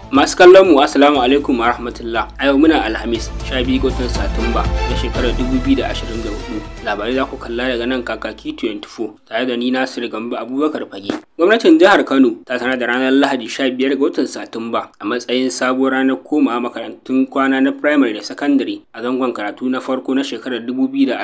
Masu kallon mu, assalamu alaikum wa rahmatullah. A yau muna Alhamis, 12 ga watan Satumba na shekarar 2024. Labarai za ku kalla daga nan Kakaki 24 tare da ni, Nasir Gambo Abubakar Fage. Gwamnatin jihar Kano ta sanar da ranar Lahadi 15 ga watan Satumba a matsayin sabuwar ranar komawa makarantun kwana na firamare da sakandare a zangon karatu na farko na shekarar 2024 da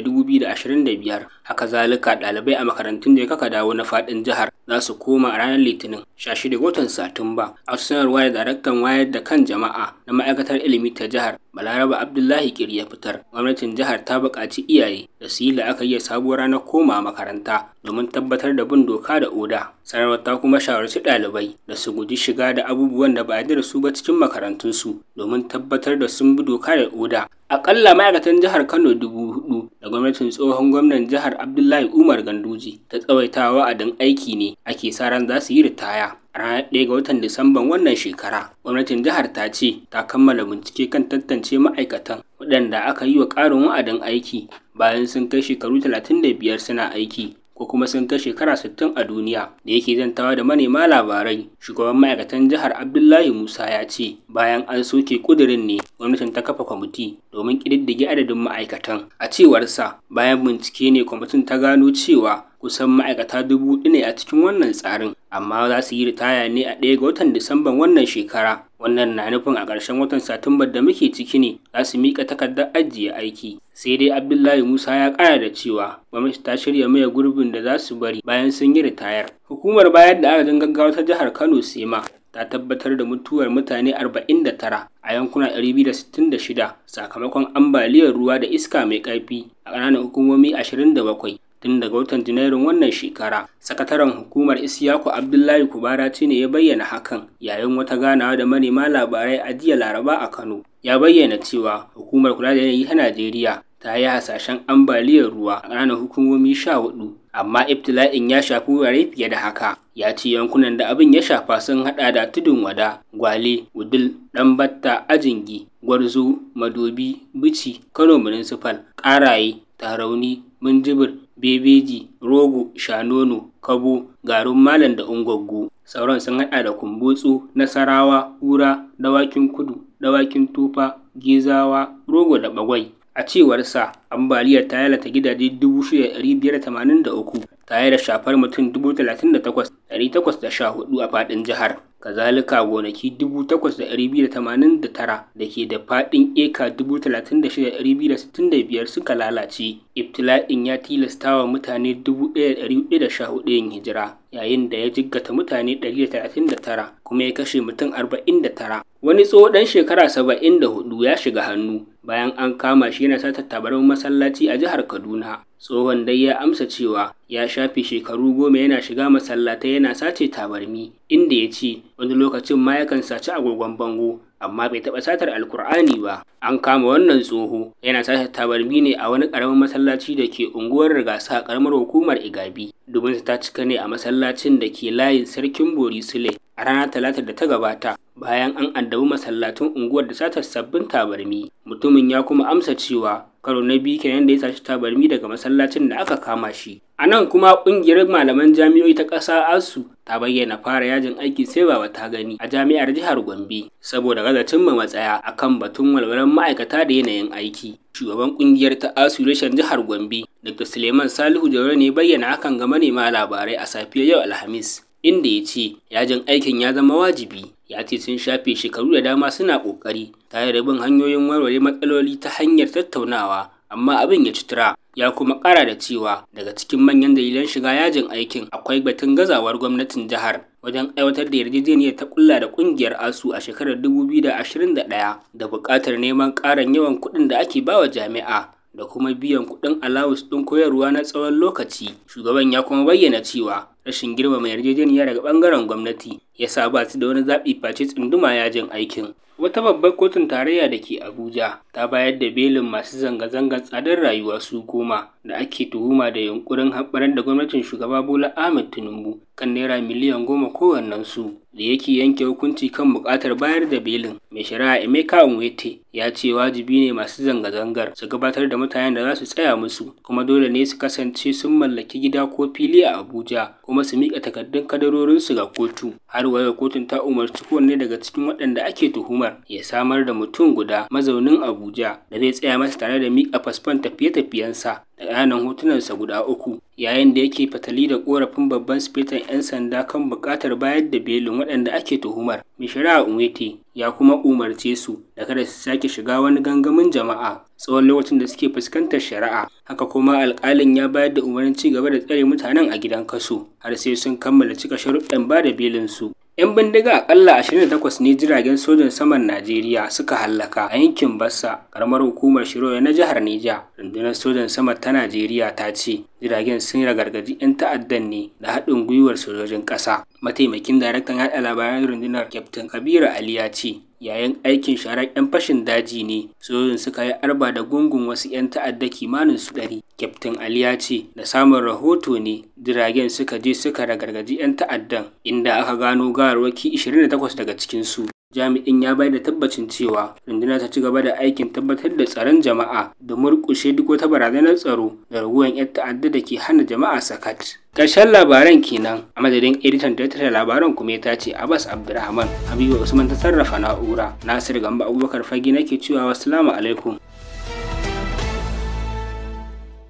2025. Haka zalika, ɗalibai a makarantun da kaka dawo na faɗin jihar za su koma a ranar Litinin 16 ga watan Satumba. A sanarwa da daraktan wayar da kan jama'a na ma'aikatar ilimi ta jihar, Balaraba Abdullahi Kiri, ya fitar, gwamnatin jihar ta buƙaci iyaye da su yi la'akari da sabuwar ranar komawa makaranta domin tabbatar da bin doka da oda. Sanarwar ta kuma shawarci ɗalibai da su guji shiga da abubuwan da ba a yarda da su ba cikin makarantunsu domin tabbatar da sun bi doka da oda. Aƙalla ma'aikatan jihar Kano 4,000 da gwamnatin tsohon gwamnan jihar Abdullahi Umar Ganduje ta tsawaita wa'adin aiki ne ake sa ran za su yi ritaya a ranar 1 ga watan Disamban wannan shekara. Gwamnatin jihar ta ce ta kammala bincike kan tantance ma'aikatan waɗanda aka yi wa ƙarin wa'adin aiki bayan sun kai shekaru 35 suna aiki ko kuma sun kai shekara 60 a duniya. Da yake zantawa da manema labarai, shugaban ma'aikatan jihar, Abdullahi Musa, ya ce bayan an soke kudirin ne gwamnatin ta kafa kwamiti domin ƙididdige adadin ma'aikatan. A cewarsa, bayan bincike ne kwamitin ta gano cewa kusan ma'aikata 4,000 ne a cikin wannan tsarin, amma za su yi ritaya ne a 1 ga watan Disamban wannan shekara. Wannan na nufin a ƙarshen watan Satumbar da muke ciki ne za su miƙa takardar ajiye aiki. Sai dai Abdullahi Musa ya ƙara da cewa gwamnati ta shirya maye gurbin da za su bari bayan sun yi ritayar. Hukumar bayar da agajin gaggawa ta jihar Kano, SEMA, ta tabbatar da mutuwar mutane 49 a yankuna 266 sakamakon ambaliyar ruwa da iska mai ƙarfi a ƙananan hukumomi 27 tun daga watan Janairun wannan shekara. Sakataren hukumar, Isiyaku Abdullahi Kubaraci, ne ya bayyana hakan yayin wata ganawa da manema labarai a jiya Laraba a Kano. Ya bayyana cewa hukumar kula da yanayi ta Najeriya ta yi hasashen ambaliyar ruwa a ƙananan hukumomi 14, amma ibtila'in ya shafi wurare fiye da haka. Ya ce yankunan da abin ya shafa sun haɗa da Tudun Wada, Gwale, Wudil, Ɗanbatta, Ajingi, Gwarzo, Madobi, Bichi, Kano Municipal, Ƙaraye, Tarauni, Minjibir, Bebeji, Rogo, Shanono, Kabo, Garin Malam da Ungwaggo. Sauran sun haɗa da Kumbotso, Nasarawa, Kura, Dawakin Kudu, Dawakin Tofa, Gezawa, Rogo da Bagwai. A cewarsa, ambaliyar ta lalata gidaje 6,583 tare da shafar mutum 38,814 a faɗin jihar. Kazalika, gonaki 8,289 da ke da faɗin eka 36,265 suka lalace. Ibtila'in ya tilastawa mutane 1,414 yin hijira, yayin da ya jikkata mutane 139 kuma ya kashe mutum 49. Wani tsoho ɗan shekara 74 ya shiga hannu bayan an kama shi yana satar tabarmin masallaci a jihar Kaduna. Tsohon dai ya amsa cewa ya shafe shekaru 10 yana shiga masallatai yana sace tabarmi, inda ya ce wani lokacin ma yakan saci agogon bango, amma bai taɓa satar Alkur'ani ba. An kama wannan tsoho yana satar tabarmi ne a wani ƙaramin masallaci da ke unguwar Rigasa a ƙaramar hukumar Igabi. Dubunsa ta cika ne a masallacin da ke layin Sarkin Bori Sule a ranar Talatar da ta gabata, bayan an addabi masallatan unguwar da satar sabbin tabarmi. Mutumin ya kuma amsa cewa karo na biyu kenan da ya saci tabarmi daga masallacin da aka kama shi. A nan kuma, ƙungiyar malaman jami'o'i ta ƙasa, ASUU, ta bayyana fara yajin aiki sai baba ta gani a jami'ar jihar Gombe saboda gaza cimma matsaya akan batun walwalar ma'aikata da yanayin aiki. Shugaban ƙungiyar ta ASUU reshen jihar Gombe, Dr. Suleiman Salihu Jauro, ne bayyana hakan ga manema labarai a safiyar yau Alhamis, inda ya ce yajin aikin ya zama wajibi. Ya ce sun shafe shekaru da dama suna ƙoƙari tare da bin hanyoyin warware matsaloli ta hanyar tattaunawa, amma abin ya ci tura. Ya kuma ƙara da cewa daga cikin manyan dalilan shiga yajin aikin akwai batun gazawar gwamnatin jihar wajen aiwatar da yarjejeniyar ta kulla da ƙungiyar ASUU a shekarar 2021 da buƙatar neman ƙarin yawan kuɗin da ake bawa jami'a da kuma biyan kuɗin alawus ɗin koyarwa na tsawon lokaci. Shugaban ya kuma bayyana cewa rashin girmama yarjejeniya daga ɓangaren gwamnati ya sa ba su da wani zaɓi face tsunduma yajin aikin. Wata babbar kotun tarayya da ke Abuja ta bayar da belin masu zanga-zangar tsadar rayuwa su 10 da ake tuhuma da yunƙurin hamɓarar da gwamnatin Shugaba Bola Ahmed Tinubu kan Naira miliyan 10 kowannensu. Da yake yanke hukunci kan buƙatar bayar da belin, Mai Shari'a Emeka Nwite ya ce wajibi ne masu zanga-zangar su gabatar da mutanen da za su tsaya musu, kuma dole ne su kasance sun mallaki gida ko fili a Abuja, kuma kuma su miƙa takardun kadarorinsu ga kotu. Har wa yau kotun ta umarci kowanne daga cikin waɗanda ake tuhumar ya samar da mutum guda mazaunin Abuja da zai tsaya masa tare da miƙa fasfon tafiye-tafiyensa da ƙananan hotunansa guda 3, yayin da yake fatali da ƙorafin babban sufeton 'yan sanda kan buƙatar bayar da belin waɗanda ake tuhumar. Mai Shari'a Nwite ya kuma umarce su da kada su sake shiga wani gangamin jama'a tsawon lokacin da suke fuskantar shari'a. Haka kuma alƙalin ya bayar da umarnin ci gaba da tsare mutanen a gidan kaso har sai sun kammala cika sharuɗɗan ba da belinsu. 'Yan bindiga aƙalla 28 ne jiragen sojan saman Najeriya suka hallaka a yankin Bassa, ƙaramar hukumar Shiroro na jihar Neja. Rundunar Sojan Sama ta Najeriya ta ce jiragen sun ragargaji 'yan ta'addan ne da haɗin gwiwar sojojin ƙasa. Mataimakin daraktan yaɗa labaran rundunar, Kyaftin Kabiru Ali, ya ce yayin aikin sharar 'yan fashin daji ne sojojin suka yi arba da gungun wasu 'yan ta'adda kimanin su 100. Kyaftin Ali ya ce da samun rahoto ne jiragen suka je suka ragargaji 'yan ta'addan, inda aka gano gawarwaki 28 daga cikinsu. Jami'in ya bayar da tabbacin cewa rundunar ta ci gaba da aikin tabbatar da tsaron jama'a da murƙushe duk wata barazanar tsaro da raguwar 'yan ta'adda da ke hana jama'a sakat. Ƙarshen labaran kenan. A madadin editan da ya tattara labaran kuma ya tace, Abbas Abdulrahman, Habiba Usman ta sarrafa na'ura, Nasir Gambo Abubakar Fage nake cewa wassalamu alaikum.